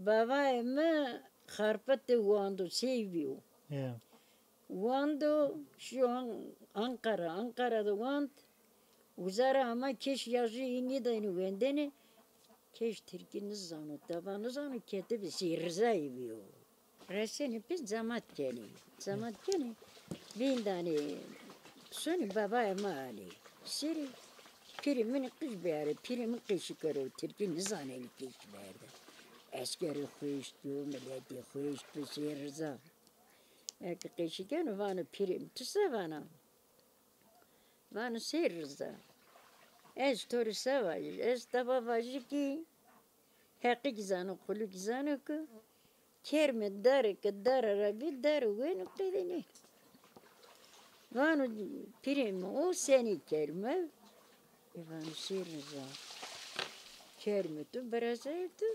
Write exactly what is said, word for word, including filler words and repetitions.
Bavayê mi Xarpetê wando, sey bîyo. Ya. Wando, şîyo An-, Anqara, Anqara de wand. Uza ra ama kêş ya jû yî nîdanî wendene. Kêş tirkî nizano, teba nizano, ketibî Sey Rizayî bîyo. Resenî pê zemat kenî. Zemat kenî. Vîndanê sonî babaya ma alî. Serî pîrê min qij biyarê, pîrê min qeşî kero, tirkî nizanenî kêş berde. Eskerê xo eştîyo, miletê xo eştîyo, Sey Riza. Eke qeşî keno vano pîrê mi, tu se vana? Vano Sey Riza, ez to rê se vajî? Ez teba vajî kî Heqî kî zano, Xulî kî zano ke kerme dare ke dare ra bî, dare weno qedêne. Vano pîrê mi, o senî kerme? E, vano Sey Riza, kerme tu, birazayê tu